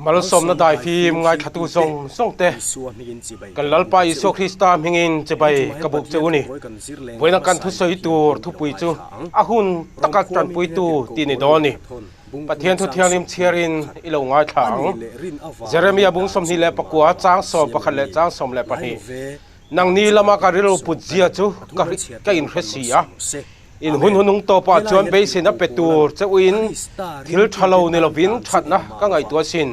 Malsawmna daifim ngaithlatu zawng zawng te, kan Lalpa Isua Krista hmingin chibai ka buk che u ni. Vawiina kan thusawi tur thupui chu a hun taka tanpuitu tih ni dawn ni. Pathian thu thianghlim chhiarin i lo ngaithla ang. Jeremia bung 24 chang 11 leh chang 12. Nangni lama ka rilru put zia chu ka inhre si a. In hun hunung tawpah chuan beiseina pe tur che uin thil tha lo ni lovin thatna ka ngaihtuah asin.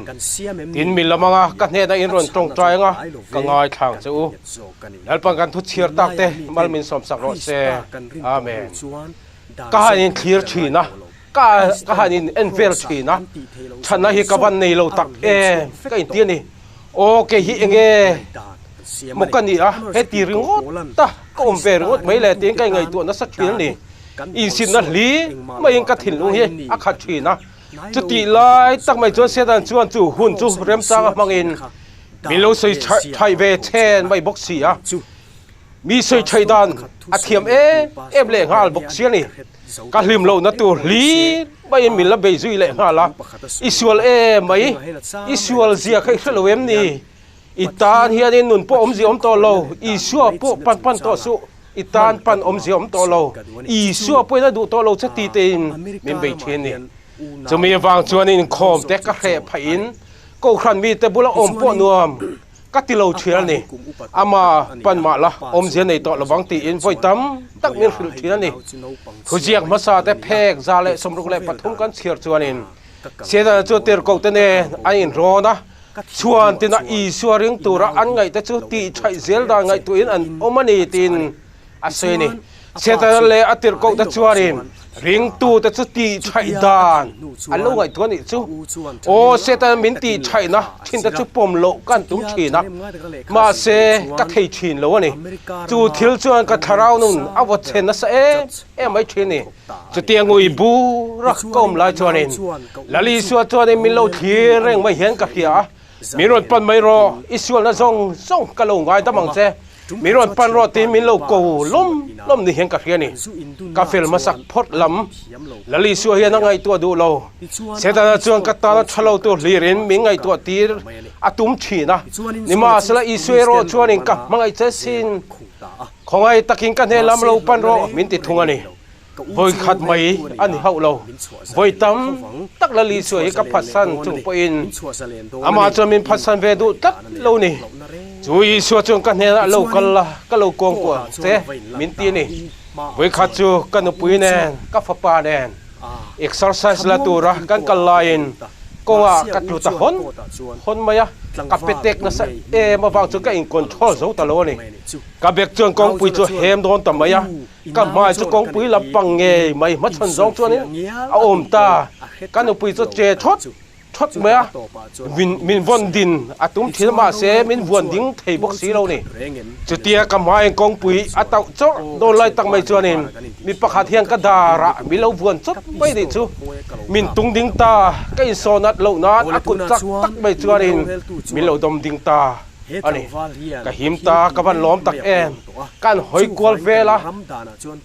Tin, mi lam anga ka hnenah in rawn tawngtai anga ka ngaithlang che u. Lalpan kan thu chhiar tak te mal min sawmsak rawh se. Amen. Ka han in thlir thin a, ka ka han in en vel thin a, thatna hi ka van nei lo tak em ka inti a ni. Aw kei hi enge maw ka ni a, heti ringawt a ka awm ve ringawt mai le tiin ka ingaihtuah nasa thin a ni. Insinna hli maiin ka thinlung hi a khat thin a, chutih lai tak mai chuan Satan chuan chu hun chu remchanga hmangin min lo sawi thaih ve chhen mai bawk si a, mi sawi thaih dan a thiam em em leh nghal bawk si a ni. Ka hlim lohna tur hlir maiin min la bei zui leh nghal a, I sual em mai, i sual zia kha i hre lo em ni? I tan hianin nun pawh awmzia awm tawh lo, Isua pawh pan pan tawh suh, i tan pan awmzia awm tawh lo, Isua pawhin a duh tawh lo che ti tein min bei thin ni. Chumi avang chuan inkhawm te ka hreh phahin Kohhran mite bula awm pawh nuam ka ti lo thin a ni. Ama pan mah la awmzia nei tawh lovang tiin vawi tam tak min hrilh thin a ni. Thuziak hmasa te phek 163 kan chhiar chuanin Setana chu tirhkoh te nen an inrawn a, chhuan tina Isua ring tura an ngaih te chu tih thaih zel dan ngaihtuahin an awm a ni tiin a sawi a ni. Setana leh a tirhkoh te chuanin ringtute chu tih thaih dan an lo ngaihtuah a nih chu. Aw, Setana min tih thaihna thin te chu pawm loh kan tum thin a, mahse ka thei thin lo a ni. Chu thil chuan ka thlarau nun a vaw chhe nasa em em mai thin a ni. Chutia ngui bura ka awm lai chuanin Lal Isua chuanin min lo thlir reng mai hian ka hria a, Min rawn pan mai rawh, i sualna zawng zawng ka lo ngaidam ang che, min rawn pan rawh tiin min lo ko lawm lawm ni hian ka hria a ni. Ka fel hmasak phawt lam Lal Isua hian a ngaihtuah duh lo. Setana chuan ka tana tha lo tur hlirin min ngaihtuah tir a tum thin a, nimahsela Isua erawh chuanin ka hmangaih che sin. Khawngaih takin ka hne lam lo pan rawh min ti thung a ni. Vawi khat mai a ni hauh lo. Vawi tam tak Lal Isua hi ka phatsan chung pawhin amah chuan min phatsan ve duh tlat lo ni. Chu Isua chuan ka hnenah lo kal la, ka lo kuangkuah ang che min ti a ni. Vawi khat chu ka nupui nen, ka fapa nen exercise la tura kan kal laiin kawngah ka tlu ta hawn hawn mai a, ka petek nasa em avang chuan ka in control zo ta lo a ni. Ka bag chuan kawngpui chu hem dawn ta mai a, ka hmai chu kawngpui lam pang ngei mai hmachhawn zawng chuanin a awm ta. Ka nupui chu che thawt thawt mai a, min min vawn din a tum thin a mahse min vuan ding thei bawk si lo ni. Chutia ka hmaiin kawngpui a tauh chawrh dawn lai tak mai chuanin mi pakhat hian ka darah min lo vuan chawt mai nih chu. Min tung ding ta, ka insawnat loh nan a kut chak tak mai chuanin min lo dawm ding ta. a ni. Ka him ta, ka van lawm tak em? Kan hawi kual vel a,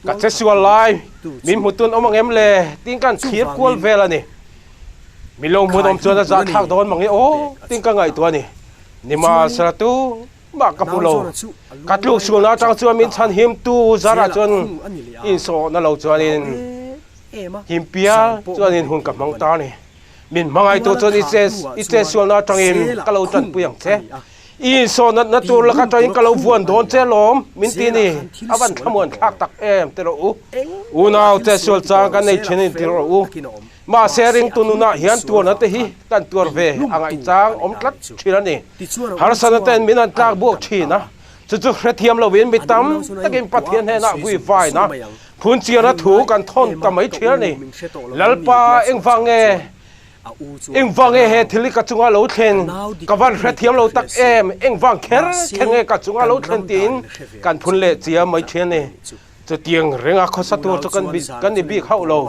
ka che sual lai, min hmu tun awm ang em le? Tiin kan thlir kual vel a ni. Mi lo hmun awm chuan a zah thlak dawn mang i aw tiin ka ngaihtuah a ni. Nimahsela tu mah ka hmu lo. Ka tluk sualna atang chuan min chhan him tu zarah chuan insawhna lo chuanin him pial chuanin hun ka hmang ta a ni. Min hmangaihtu chuan i che i che sualna atangin ka lo tanpui ang che. I insaw natna tur laka atangin ka lo vuan dawn che lawm, min ti ni. A van thlamuan thlak tak em ti rawh u. Unau che sual chang kan nei thin in ti rawh u. Mahse ringtu nunah hian tuarna te hi kan tuar ve a ngaih chang awm tlat thin a ni. Harsatna ten min han tlak buak thin a, chu chu hrethiam lovin mi tam takin Pathian hnenah vui vaina Phunchiarna thu kan thawn ta mai ṭhial ni. Lalpa, engvang nge, engvang nge he thil hi ka chunga lo thlen? Ka van hrethiam lo tak em? Engvang kher kher nge ka chunga lo thlen tiin kan phun leh chiam mai ṭhial ni. Chutiang renga khawsa tur chu kan kan ni bik hauh lo.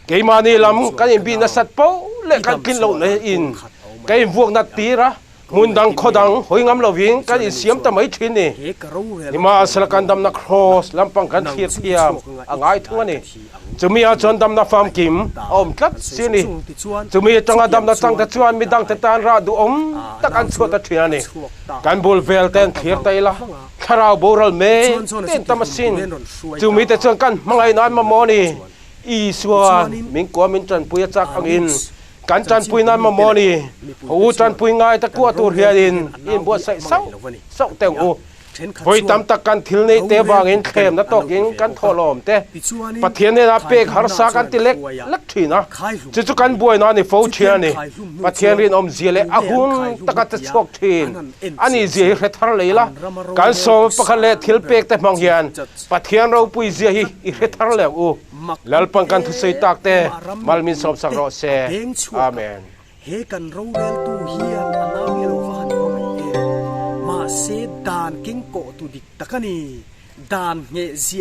Keimahni lam kan inbih nasat poh leh kan tlin lohna in ka invuak nat tir a. Hmun dang khaw dang hawi ngam lovin kan insiam ta mai thin ni. Nimahsela kan damna Kraws lampang kan thlir thiam a ngai thung a ni. Chumi ah chuan damna famkim a awm tlat si a ni. Chumi atanga damna changte chuan midangte tan rah duhawm tak an chhuah ta thin a ni. Kan bul vel te an thlir ta ila, thlarau boral mek te an tam asin. Chumi te chuan kan hmangaih nan mamawh a ni. Isua min kuah min tanpui a chak angin kan tanpui nan mamawh a ni. U tanpui ngai ta kuah tur hianin i inbuatsaih sauh sauh teh ang u. Vawi tam tak kan thil neih te vangin thlemna tawkin kan thawhlawm te Pathian hnenah pek harsa kan ti lek lek thin a, chu chu kan buaina a ni fo thin a ni. Pathian rinawmzia leh a hun taka che chhuak thin a nih zia hi hre thar lei la, kan sawm pakhat leh thil pek te hmang hian Pathian ropui zia hi i hre thar leh ang u. Lalpan kan thusawi tak te mal min sawmsak rawh se. Amen. He kan roreltu hian a nau hi a lo va han hmangaih em? Mahse, dan keng kawhtu dik tak a ni. Dan ngheh zia.